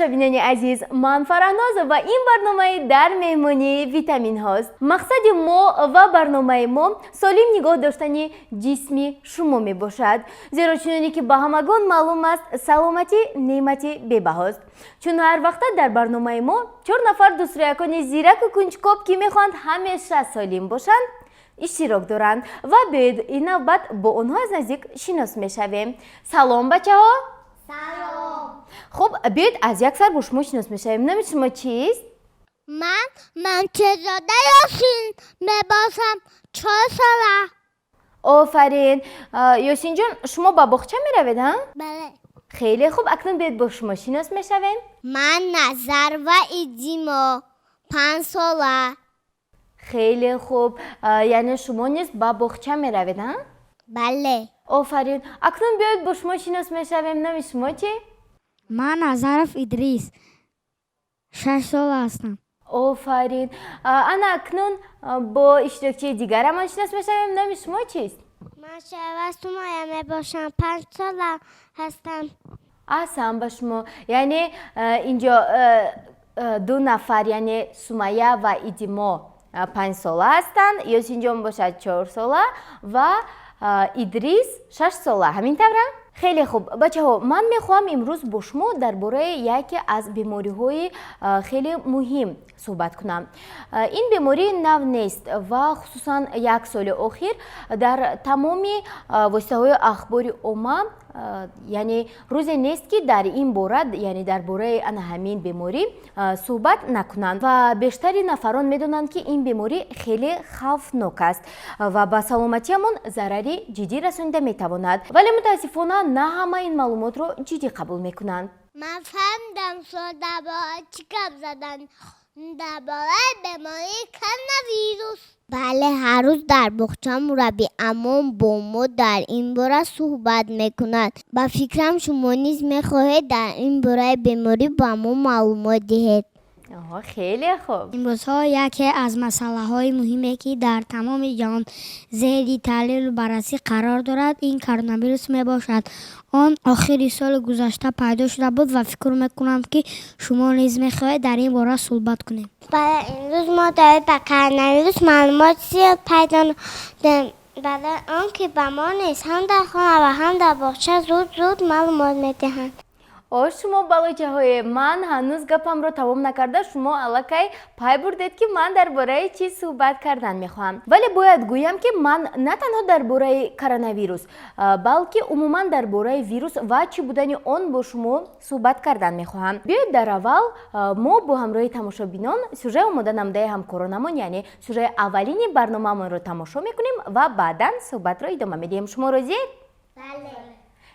Тамошобинони азиз, ман Фараҳноза ва ин барномаи «Дар меҳмонии витаминҳост». Мақсади мо ва барномаи мо солим нигоҳ доштани ҷисми шумо мебошад, зеро чуноне ки ба ҳамагон маълум аст, саломатӣ неъмати бебаҳост. Чун ҳар вақта дар барномаи мо чор нафар дӯстроякони зираку кунҷкоб, ки мехоҳанд ҳамеша солим бошанд, иштирок доранд ва биёед, ин навбат бо онҳо аз наздик шинос мешавем. Салом, бачаҳо! Салом. Хуб, биёед, аз як сар бо шумо шинос мешавем. Номи шумо чист? Ман Манчезода Ёсин мебошам, 4 сола. Офарин, Ёсинҷон, шумо ба боғча меравед, ҳа? Бале. Хеле хуб, акнун биёед, бо шумо шинос мешавем. Ман Назарова Идимо, 5 сола. Хеле хуб, яъне шумо низ ба боғча меравед, ҳа? Бале. Офарин, акнун биёед, бо шумо шинос мешавем. Номи шумо чӣ? Ман Назаров Идрис, 6 сола ҳастам. Офарин, ана акнун бо иштирокчии дигарамон шинос мешавем. Номи шумо чист? Ман Шава Сумоя мебошам, 5 сола ҳастам. Аҳсан ба шумо. Яъне инҷо ду нафар, яъне Сумая ва Идимо, 5 сола ҳастанд, Ёсинҷон бошад 4 сола ва Идрис 6 сола. Ҳамин тавра? Хеле хуб, бачаҳо, ман мехоҳам имрӯз бо шумо дар бораи яке аз бемориҳои хеле муҳим суҳбат кунам. Ин беморӣ нав нест ва хусусан як соли охир дар тамоми воситаҳои ахбори омма, яъне рӯзе нест, ки дар ин бора, яъне дар бораи ана ҳамин беморӣ суҳбат накунанд ва бештари нафарон медонанд, ки ин беморӣ хеле хавфнок аст ва ба саломатиамон зарари ҷиддӣ расонида метавонад, вале мутаассифона на ҳама ин маълумотро ҷиддӣ қабул мекунанд. Ман фаҳмидам, шумо дар бораи чӣ гап задан, дар бораи бемории коронавирус. Бале, ҳар рӯз дар боғча мураббиамон бо мо дар ин бора суҳбат мекунад. Ба фикрам, шумо низ мехоҳед дар ин бораи беморӣ ба мо маълумот диҳед. Оҳо, хеле хуб. Имрӯзҳо яке аз масъалаҳои муҳиме, ки дар тамоми ҷаҳон зери таҳлилу баррасӣ қарор дорад, ин коронавирус мебошад. Он охири соли гузашта пайдо шуда буд ва фикр мекунам, ки шумо низ мехоҳед дар ин бора суҳбат кунем. Бале, имрӯз мо доир ба коронавирус маълумот зиёд пайдо намудем, барои он ки ба мо низ ҳам дар хона ва ҳам дар боғча зуд зуд маълумот медиҳанд. О, шумо балочаҳое, ман ҳанӯз гапамро тамом накарда, шумо аллакай пай бурдед, ки ман дар бораи чӣ суҳбат кардан мехоҳам. Вале бояд гӯям, ки ман на танҳо дар бораи коронавирус, балки умуман дар бораи вирус ва чӣ будани он бо шумо суҳбат кардан мехоҳам. Биёед, дар аввал мо бо ҳамроҳи тамошобинон сюжаи омода намудаи ҳамкоронамон, яъне сюжаи аввалини барномаамонро тамошо мекунем ва баъдан суҳбатро идома медиҳем. Шумо розиед? Бале.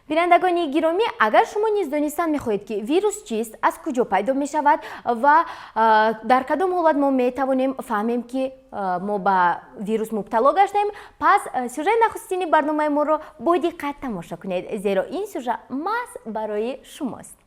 Бинандагони гиромӣ, агар шумо низ донистан мехоҳед, ки вирус чист, аз куҷо пайдо мешавад ва дар кадом ҳолат мо метавонем фаҳмем, ки мо ба вирус мубтало гаштем, пас сюжаи нахустини барномаи моро бо диққат тамошо кунед, зеро ин сюжа маҳз барои шумост.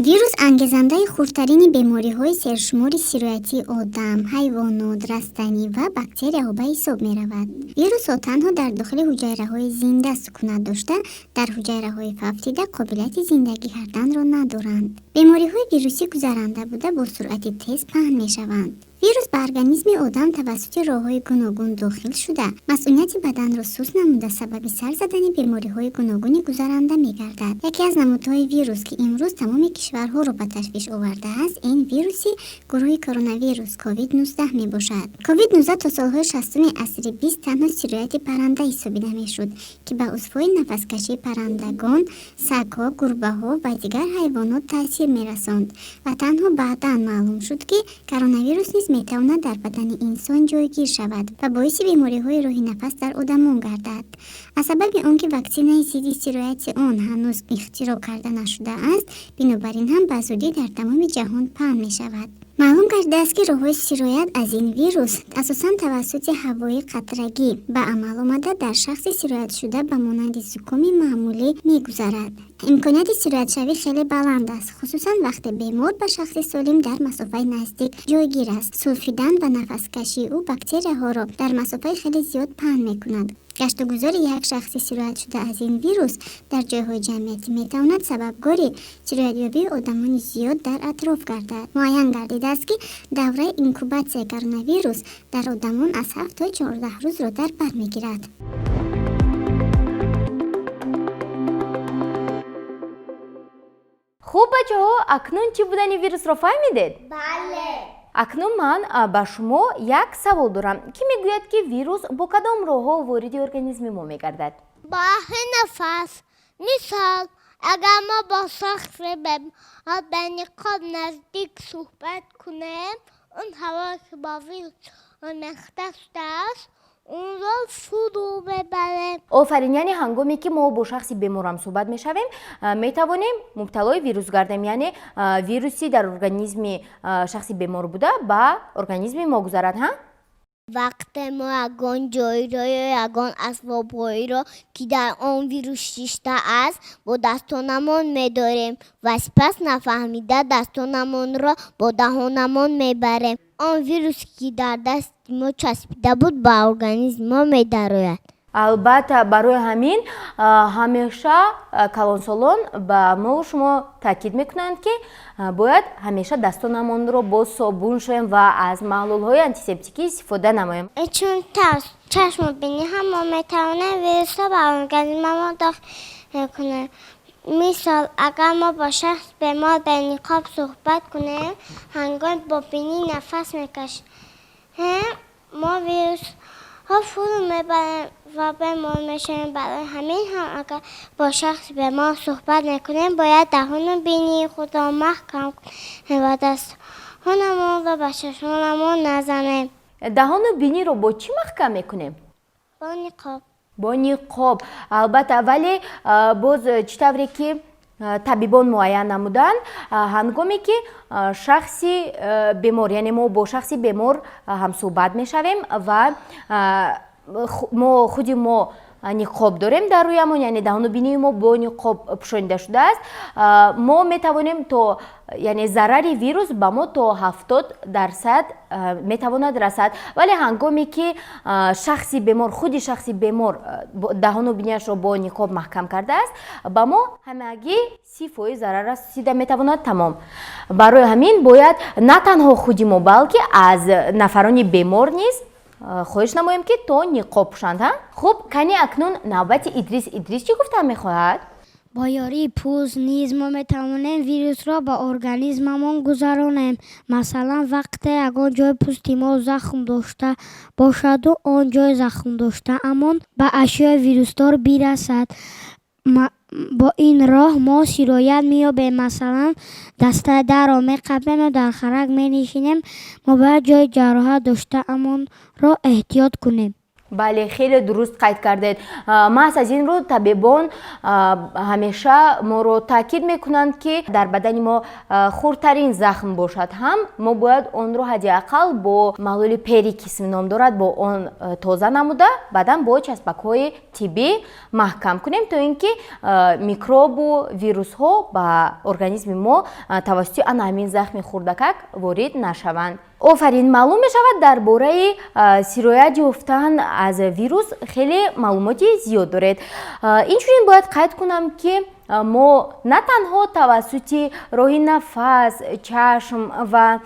Вирус ангезандаи хурдтарини бемориҳои сершумори сироятии одам, ҳайвонот, растанӣ ва бактерияҳо ба ҳисоб меравад. Вирусҳо танҳо дар дохили ҳуҷайраҳои зинда сукунат дошта, дар ҳуҷайраҳои фавтида қобилияти зиндагӣ карданро надоранд. Бемориҳои вирусӣ гузаранда буда, бо суръати тез паҳн мешаванд. Вирус ба организми одам тавассути роҳҳои гуногун дохил шуда, масунияти баданро суст намуда, сабаби сар задани бемориҳои гуногуни гузаранда мегардад. Яке аз намудҳои вирус, ки имрӯз тамоми кишварҳоро ба ташвиш овардааст, ин вируси гурӯҳи коронавирус COVID-19 мебошад. COVID-19 то солҳои 60-уми асри бист танҳо сирояти парранда ҳисобида мешуд, ки ба узвҳои нафаскашии паррандагон, сагҳо, гурбаҳо ва дигар ҳайвонот таъсир мерасонд ва танҳо баъдан маълум шуд, ки коронавирус низ метавонад дар бадани инсон ҷойгир шавад ва боиси бемориҳои роҳи нафас дар одамон гардад. Аз сабаби он ки ваксинаи зидди сирояти он ҳанӯз ихтироъ карда нашудааст, бинобар ин ҳам ба зудӣ дар тамоми ҷаҳон паҳн мешавад. Маълум гардидааст, ки роҳҳои сироят аз ин вирус асосан тавассути ҳавои қатрагӣ ба амал омада, дар шахси сироятшуда ба монанди зукоми маъмулӣ мегузарад. Имконияти сироятшавӣ хеле баланд аст, хусусан вақте бемор ба шахси солим дар масофаи наздик ҷойгир аст. Сулфидан ва нафаскашии ӯ бактерияҳоро дар масофаи хеле зиёд паҳн мекунад. Гаштугузори як шахси сироятшуда аз ин вирус дар ҷойҳои ҷамъиятӣ метавонад сабабгори сироятёбии одамони зиёд дар атроф гардад. Муайян гардидааст, ки давраи инкубатсияи коронавирус дар одамон аз 7 то 14 рӯзро дар бар мегирад. Хуб, бачаҳо, акнун чӣ будани вирусро фаҳмидед? Бале. Акнун ман ба шумо як савол дорам, кӣ мегӯяд, ки вирус бо кадом роҳҳо вориди организми мо мегардад? Бо нафас. Мисол, агар мо бо шахси бемор ба ниқоб наздик суҳбат кунем, он ҳаво, ки бо вирус омехта шудааст, онро фурӯ мебарем. Офарин! Яъне ҳангоме ки мо бо шахси бемор ҳамсӯҳбат мешавем, метавонем мубталои вирус гардем, яъне вируси дар организми шахси бемор буда ба организми мо гузарад, ҳа? Вақте мо ягон ҷойро ё ягон асбобҳоеро, ки дар он вирус шиштааст, бо дастонамон медорем ва сипас нафаҳмида дастонамонро бо даҳонамон мебарем, он вирус, ки дар дасти мо часпида буд, ба организми мо медарояд. Албатта, барои ҳамин ҳамеша калонсолон ба мо шумо таъкид мекунанд, ки бояд ҳамеша дастонамонро бо собун шӯем ва аз маҳлулҳои антисептикӣ истифода намоем. Чун чашму бинӣ ҳам мо метавонем вирусҳо ба организмамон дохил кунем. Мисол, агар мо бо шахс бемор ба ниқоб суҳбат кунем, ҳангоми бо бинӣ нафас мекашем, мо вирусҳо фурӯ мебарем ва бемор мешавем. Барои ҳамин ҳам агар бо шахси бемор суҳбат мекунем, бояд даҳону бинии худро маҳкам кунем ва дастҳонамонро ба чашмонамон назанем. Даҳону биниро бо чӣ маҳкам мекунем? Бо ниқоб. Бо ниқоб, албатта. Вале боз чӣ тавре ки табибон муайян намуданд, ҳангоме ки шахси бемор, яъне мо бо шахси бемор ҳамсӯҳбат мешавем ва мо худи мо ниқоб дорем дар рӯямон, яъне даҳону бинии мо бо ниқоб пӯшонида шудааст, мо метавонем то, яъне зарари вирус ба мо то 70% метавонад расад. Вале ҳангоме ки шахси бемор, худи шахси бемор даҳону бинияшро бо ниқоб маҳкам кардааст, ба мо ҳамагӣ 30% зарар расида метавонад, тамом. Барои ҳамин бояд на танҳо худи мо, балки аз нафарони бемор низ хоҳиш намоем, ки то ниқоб пӯшанд, ҳа. Хуб, кани акнун навбати Идрис. Идрис чӣ гуфтан мехоҳад? Бо ёрии пӯст низ мо метавонем вирусро ба организмамон гузаронем. Масалан, вақте ягон ҷои пӯсти мо захм дошта бошаду он ҷои захмдоштаамон ба ашёи вирусдор бирасад, бо ин роҳ мо сироят меёбем. Масалан, дастаи дарро меқапем ё дар харак менишинем, мо бояд ҷои ҷароҳат доштаамонро эҳтиёт кунем. Бале, хеле дуруст қайд кардед. Маҳз аз ин рӯ табибон ҳамеша моро таъкид мекунанд, ки дар бадани мо хурдтарин захм бошад ҳам, мо бояд онро ҳадди ақал бо маҳлули перекись ном дорад, бо он тоза намуда, баъдан бо часпакҳои тиббӣ маҳкам кунем, то ин ки микробу вирусҳо ба организми мо тавассути ана ҳамин захми хурдакак ворид нашаванд. Офарин! Маълум мешавад, дар бораи сироят ёфтан аз вирус хеле маълумоти зиёд доред. Инчунин бояд қайд кунам, ки мо на танҳо тавассути роҳи нафас, чашм ва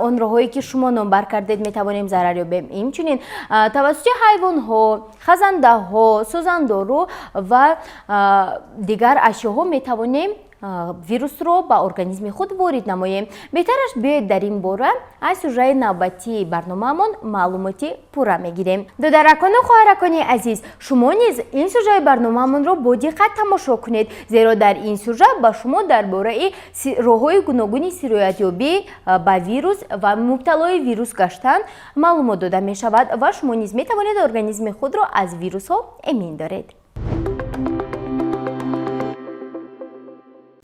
он роҳҳое, ки шумо номбар кардед, метавонем зарар ёбем, инчунин тавассути ҳайвонҳо, хазандаҳо, сӯзандору ва дигар ашёҳо метавонем вирусро ба организми худ ворид намоем. Беҳтараш биёед, дар ин бора аз сюжаи навбатии барномаамон маълумоти пурра мегирем. Додаракону хоҳаракони азиз, шумо низ ин сюжаи барномаамонро бо диққат тамошо кунед, зеро дар ин сюжа ба шумо дар бораи роҳҳои гуногуни сироятёбӣ ба вирус ва мубталои вирус гаштан маълумот дода мешавад ва шумо низ метавонед организми худро аз вирусҳо эмин доред.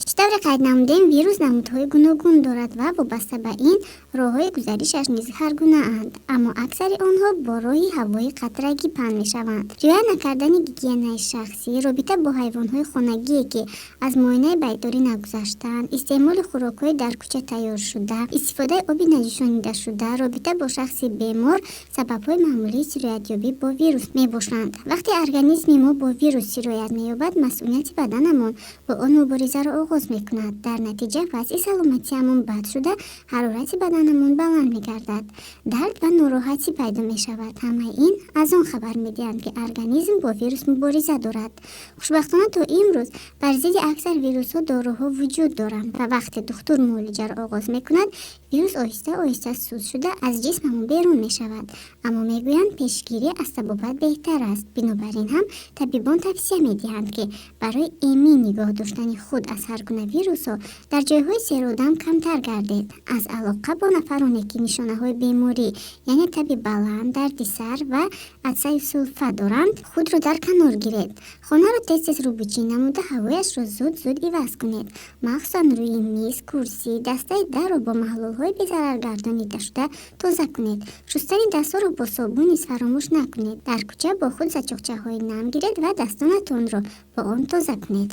Чӣ тавре Тавре қайд намудем, вирус намудҳои гуногун дорад ва вобаста ба ин роҳҳои гузаришаш низ ҳаргунаанд, аммо аксари онҳо бо роҳи ҳавои қатрагӣ паҳн мешаванд. Риоя накардани гигиенаи шахсӣ, робита бо ҳайвонҳои хонагие, ки аз муоинаи байторӣ нагузаштаанд, истеъмоли хӯрокҳои дар кӯча тайёршуда, истифодаи оби наҷӯшонидашуда, робита бо шахси бемор сабабҳои маъмулии сироятёбӣ бо вирус мебошанд. Вақте организми мо бо вирус сироят меёбад, масунияти баданамон бо он муборизаро оғоз мекунад. Дар натиҷа вазъи саломатиамон бад шуда, ҳарорати баданамон баланд мегардад, дард ва нороҳатӣ пайдо мешавад. Ҳамаи ин аз он хабар медиҳанд, ки организм бо вирус мубориза дорад. Хушбахтона, то имрӯз бар зидди аксар вирусҳо доруҳо вуҷуд доранд ва вақте духтур муолиҷаро оғоз мекунад, вирус оҳиста оҳиста суст шуда, аз ҷисмамон берун мешавад. Аммо мегӯянд, пешгирӣ аз табобат беҳтар аст. Бинобар ин ҳам табибон тавсия медиҳанд, ки барои эмин нигоҳ доштани худ аз ҳар гуна вирусҳо дар ҷойҳои серодам камтар гардед, аз алоқа бо нафароне, ки нишонаҳои беморӣ, яъне таби баланд, дарди сар ва атсаю сулфа доранд, худро дар канор гиред. Хонаро тез тез рӯбучин намуда, ҳавояшро зуд зуд иваз кунед. Махсусан рӯи миз, курсӣ, дастаи дарро бо маҳлулҳои безараргардонидашуда тоза кунед. Шустани дастҳоро бо собун низ фаромӯш накунед. Дар кӯча бо худ сачоқчаҳои нам гиред ва дастонатонро бо он тоза кунед.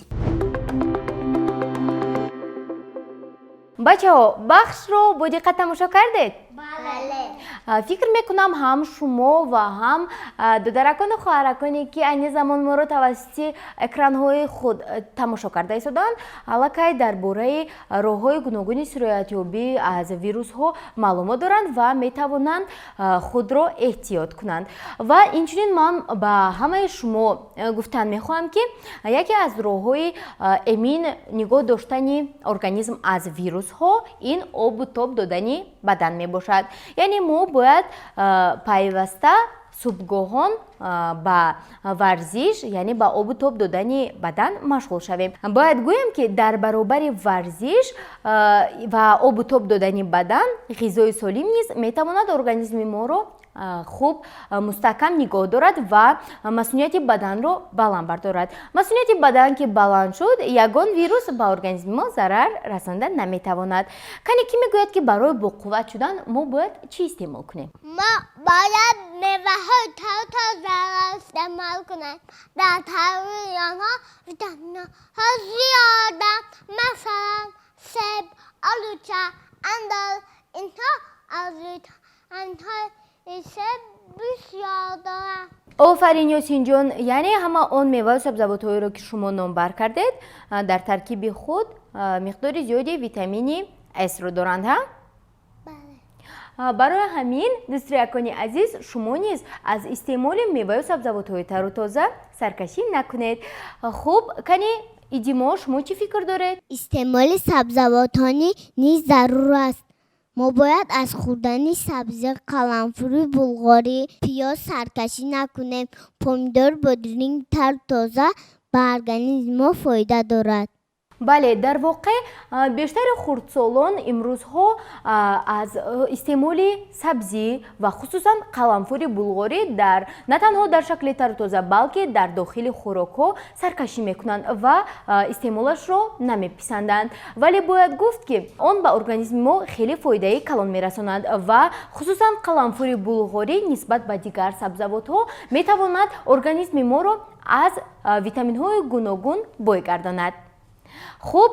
Бачаҳо, бахшро бо диққат тамошо кардед? Бале. Фикр мекунам, ҳам шумо ва ҳам додаракону хоҳараконе, ки айни замон моро тавассути экранҳои худ тамошо карда истоданд, аллакай дар бораи роҳҳои гуногуни сироятёбӣ аз вирусҳо маълумот доранд ва метавонанд худро эҳтиёт кунанд. Ва инчунин ман ба ҳамаи шумо гуфтан мехоҳам, ки яке аз роҳҳои эмин нигоҳ доштани организм аз вирусҳо ин обу тоб додани бадан мебошад. Яъне мо бояд пайваста субҳгоҳон ба варзиш, яъне ба обу тоб додани бадан машғул шавем. Бояд гӯем, ки дар баробари варзиш ва обу тоб додани бадан, ғизои солим низ метавонад организми моро хуб мустаҳкам нигоҳ дорад ва масунияти баданро баланд бардорад. Масунияти бадан ки баланд шуд, ягон вирус ба организми мо зарар расонда наметавонад. Кане, кӣ мегӯяд, ки барои боқувват шудан мо бояд чӣ истеъмол кунем? Мо бояд меваҳои тару тозаро истеъмол кунем. Дар таркиби онҳо витаминҳо зиёданд, масалан, себ, олуча, андор. Инҳо аз витаминҳои себ бисёр доранд. Офарин, Ёсинҷон! Яъне ҳама он меваю сабзавотҳоеро, ки шумо номбар кардед, дар таркиби худ миқдори зиёди витамини Сро доранд, ҳа? Бале. Барои ҳамин, дӯстроякони азиз, шумо низ аз истеъмоли меваю сабзавотҳои тару тоза саркашӣ накунед. Хуб, кани, Идимо, шумо чӣ фикр доред? Истеъмоли сабзавотҳо низ зарур аст. Мо бояд аз хӯрдани сабзӣ, қаламфури булғорӣ, пиёз саркашӣ накунем. Помидор, бодиринги тару тоза ба организми мо фоида дорад. Бале, дар воқеъ бештари хурдсолон имрӯзҳо аз истеъмоли сабзӣ ва хусусан қаламфури булғорӣ дар на танҳо дар шакли тару тоза, балки дар дохили хӯрокҳо саркашӣ мекунанд ва истеъмолашро намеписанданд. Вале бояд гуфт, ки он ба организми мо хеле фоидаи калон мерасонад ва хусусан қаламфури булғорӣ нисбат ба дигар сабзавотҳо метавонад организми моро аз витаминҳои гуногун бой гардонад. Хуб,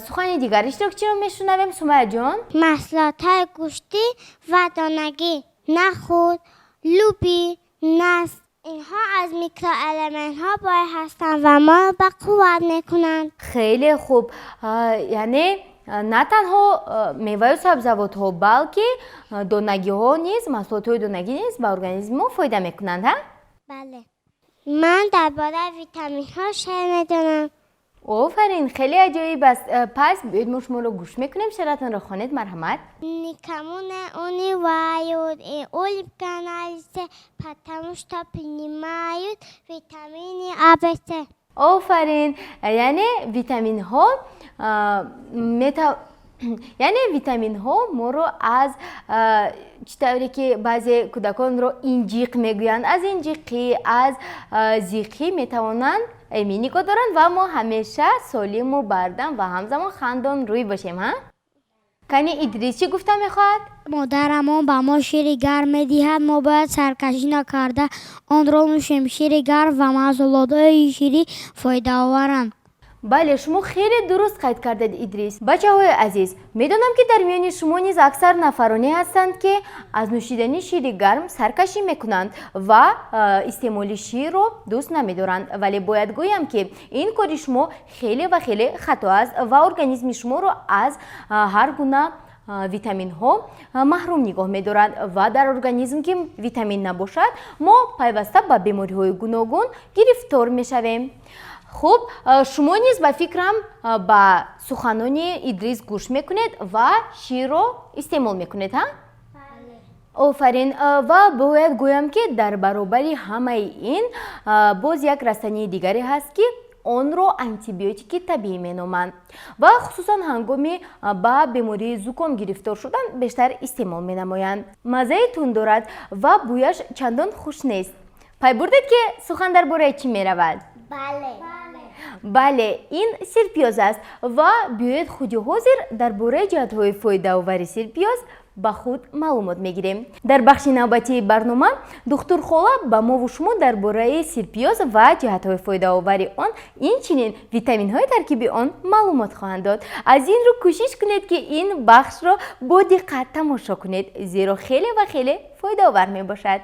сухани дигар иштирокчиро мешунавем. Сумаяҷон. Маҳсулотҳои гӯштӣ ва донагӣ, нахӯд, лӯбӣ, наск, инҳо аз микроэлементҳо бой ҳастанд ва моро ба қувват мекунанд. Хеле хуб. Яъне на танҳо меваю сабзавотҳо, балки донагиҳо низ, маҳсулотҳои донагӣ низ ба организми мо фоида мекунанд, ҳа? Бале. Ман дар бораи витаминҳо шеър медонам. Офарин, хеле аҷоиб аст. Пас биёед, мо шуморо гӯш мекунем, шеъратонро хонед, марҳамат. Никому не унывают и улыбка на лице, потому что принимают витамины А, В, С. Офарин! Яъне витаминҳо яъне витаминҳо моро аз, чӣ тавре ки баъзе кӯдаконро инҷиқ мегӯянд, аз инҷиқӣ, аз зиқӣ метавонанд. Эмин нигоҳ доранд ва мо ҳамеша солиму бардам ва ҳамзамон хандонрӯй бошем. Ҳа, кани, Идрис чӣ гуфта мехоҳад? Модарамон ба мо шири гарм медиҳад. Мо бояд саркашӣ накарда онро нӯшем. Шири гарм ва маҳсулотҳои ширӣ фоидаоваранд. Бале, шумо хеле дуруст қайд кардед, Идрис. Бачаҳои азиз, медонам, ки дар миёни шумо низ аксар нафароне ҳастанд, ки аз нӯшидани шири гарм саркашӣ мекунанд ва истеъмоли ширро дӯст намедоранд. Вале бояд гӯям, ки ин кори шумо хеле ва хеле хато аст ва организми шуморо аз ҳар гуна витаминҳо маҳрум нигоҳ медорад. Ва дар организм ки витамин набошад, мо пайваста ба бемориҳои гуногун гирифтор мешавем. Хуб, шумо низ, ба фикрам, ба суханони Идрис гӯш мекунед ва ширро истеъмол мекунед. Ҳа, офарин. Ва бояд гӯям, ки дар баробари ҳамаи ин боз як растании дигаре ҳаст, ки онро антибиотики табиӣ меноманд ва хусусан ҳангоми ба бемории зуком гирифтор шудан бештар истеъмол менамоянд. Маззаи тунд дорад ва бӯяш чандон хуш нест. Пай бурдед, ки сухан дар бораи чӣ меравад? Бале. Бале, ин сирпиёз аст. Ва биёед, худи ҳозир дар бораи ҷиҳатҳои фоидаовари сирпиёз ба худ маълумот мегирем. Дар бахши навбатии барнома духтурхола ба мову шумо дар бораи сирпиёз ва ҷиҳатҳои фоидаовари он, инчунин витаминҳои таркиби он маълумот хоҳанд дод. Аз ин рӯ кӯшиш кунед, ки ин бахшро бо диққат тамошо кунед, зеро хеле ва хеле фоидаовар мебошад.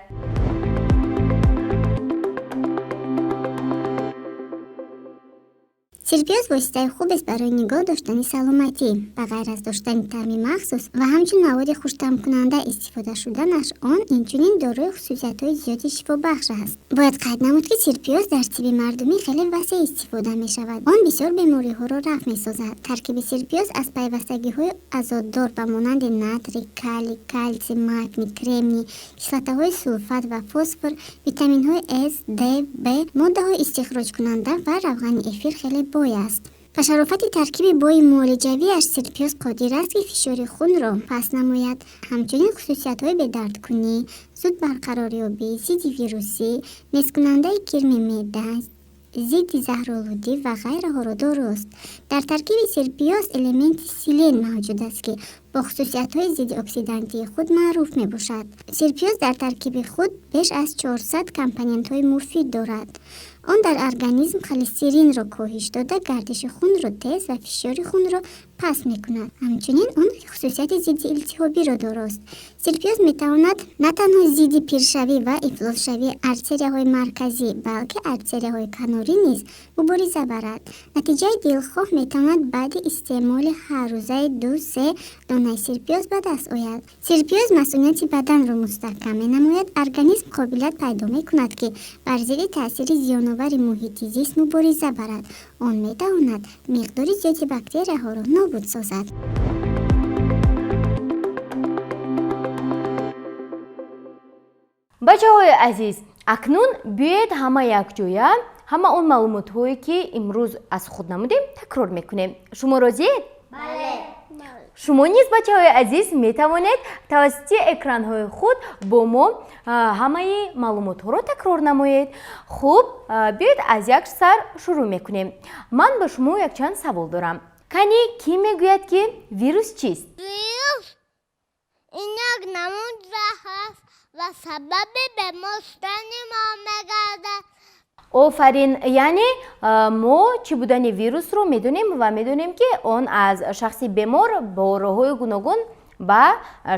Сирпиёз воситаи хубест барои нигоҳ доштани саломатӣ. Ба ғайр аз доштани таъми махсус ва ҳамчун маводи хуштаъмкунанда истифода шуданаш, он инчунин дорои хусусиятҳои зиёди шифобахш аст. Бояд қайд намуд, ки сирпиёз дар тибби мардумӣ хеле васеъ истифода мешавад. Он бисёр бемориҳоро рафъ месозад. Таркиби сирпиёз аз пайвастагиҳои азотдор ба монанди натрий, калий, калсий, магний, кремний, кислотаҳои сулфат ва фосфор, витаминҳои С, Д, В, моддаҳои истихроҷкунанда ва равғани эфир хеле бой аст. Ба шарофати таркиби бои муолиҷавиаш сирпиёз қодир аст, ки фишори хунро паст намояд. Ҳамчунин хусусиятҳои бедардкунӣ, зуд барқарорёбӣ, зидди вирусӣ, несткунандаи кирми меъда, зидди заҳролудӣ ва ғайраҳоро дорост. Дар таркиби сирпиёз элементи селен мавҷуд аст, ки бо хусусиятҳои зиддиоксидантии худ маъруф мебошад. Сирпиёз дар таркиби худ беш аз 400 компонентҳои муфид дорад. Он дар организм холестеринро коҳиш дода, гардиши хунро тез ва фишори хунро паст мекунад. Ҳамчунин он хусусияти зидди илтиҳобиро дорост. Сирпиёз метавонад на танҳо зидди пиршавӣ ва ифлосшавии артерияҳои марказӣ, балки артерияҳои канорӣ низ мубориза барад. Натиҷаи дилхоҳ метавонад баъди истеъмоли ҳаррӯзаи 2-се донаи сирпиёз ба даст ояд. Сирпиёз масунияти баданро мустаҳкам менамояд. Организм қобилият пайдо мекунад, ки бар зидди таъсири зиёновари муҳити зист мубориза барад. Он метавонад миқдори зиёди бактерияҳоро нобуд созад. Бачаҳои азиз, акнун биёед, ҳама якҷоя ҳама он маълумотҳое, ки имрӯз аз худ намудем, такрор мекунем. Шумо розиед? Бале. Шумо низ, бачаҳои азиз, метавонед тавассути экранҳои худ бо мо ҳамаи маълумотҳоро такрор намоед. Хуб, биёед, аз як сар шурӯъ мекунем. Ман ба шумо якчанд савол дорам. Кани, кӣ мегӯяд, ки вирус чист? Вирус ин як намуд заҳр аст ва сабаби бемор шудани мо мегардад. Офарин! Яъне мо чӣ будани вирусро медонем ва медонем, ки он аз шахси бемор бо роҳҳои гуногун ба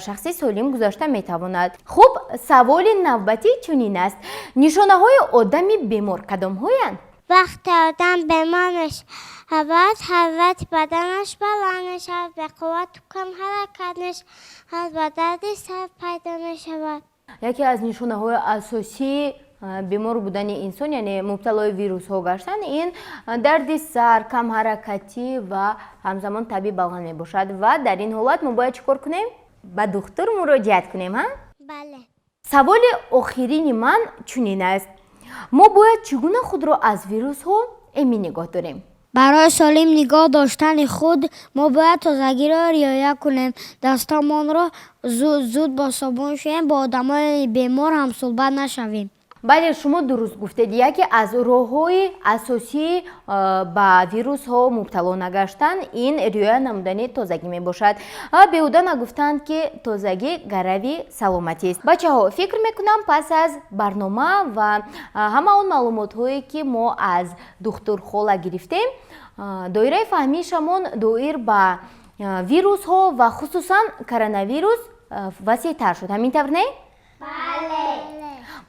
шахси солим гузашта метавонад. Хуб, саволи навбатӣ чунин аст: нишонаҳои одами бемор кадомҳоянд? Вақте одам бемор мешавад, ҳарорати баданаш баланд мешавад, беқуввату камҳаракат мешавад ва дарди сар пайдо мешавад. Яке аз нишонаҳои асосии бемор будани инсон, яъне мубталои вирусҳо гаштан, ин дарди сар, камҳаракатӣ ва ҳамзамон таби баланд мебошад. Ва дар ин ҳолат мо бояд чӣ кор кунем? Ба духтур муроҷиат кунем, ҳа? Бале. Саволи охирини ман чунин аст: мо бояд чӣ гуна худро аз вирусҳо эмин нигоҳ дорем? Барои солим нигоҳ доштани худ мо бояд тозагиро риоя кунем, дастомонро зуд зуд бо собун шӯем, бо одамони бемор ҳамсӯҳбат нашавем. Бале, шумо дуруст гуфтед. Яке аз роҳҳои асосии ба вирусҳо мубтало нагаштан ин риоя намудани тозагӣ мебошад. Беҳуда нагуфтанд, ки тозагӣ гарави саломатист. Бачаҳо, фикр мекунам, пас аз барнома ва ҳама он маълумотҳое, ки мо аз духтурхола гирифтем, доираи фаҳмишамон доир ба вирусҳо ва хусусан коронавирус васеътар шуд. Ҳамин тавр, не?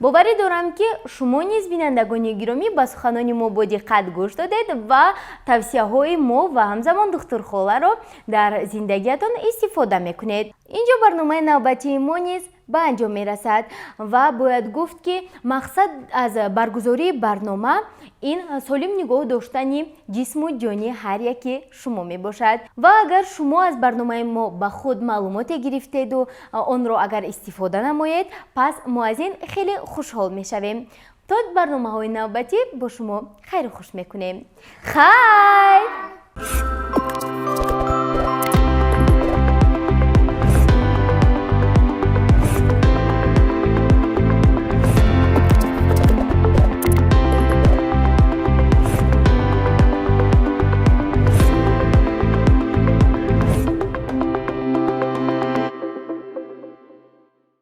Боварӣ дорам, ки шумо низ, бинандагони гиромӣ, ба суханони мо бо диққат гӯш додед ва тавсияҳои мо ва ҳамзамон духтурхоларо дар зиндагиятон истифода мекунед. Инҷо барномаи навбатии мо низ ба анҷом мерасад ва бояд гуфт, ки мақсад аз баргузории барнома ин солим нигоҳ доштани ҷисму ҷони ҳар яки шумо мебошад. Ва агар шумо аз барномаи мо ба худ маълумоте гирифтеду онро агар истифода намоед, пас мо аз ин хеле хушҳол мешавем. То барномаҳои навбатӣ бо шумо хайру хуш мекунем. Хайр!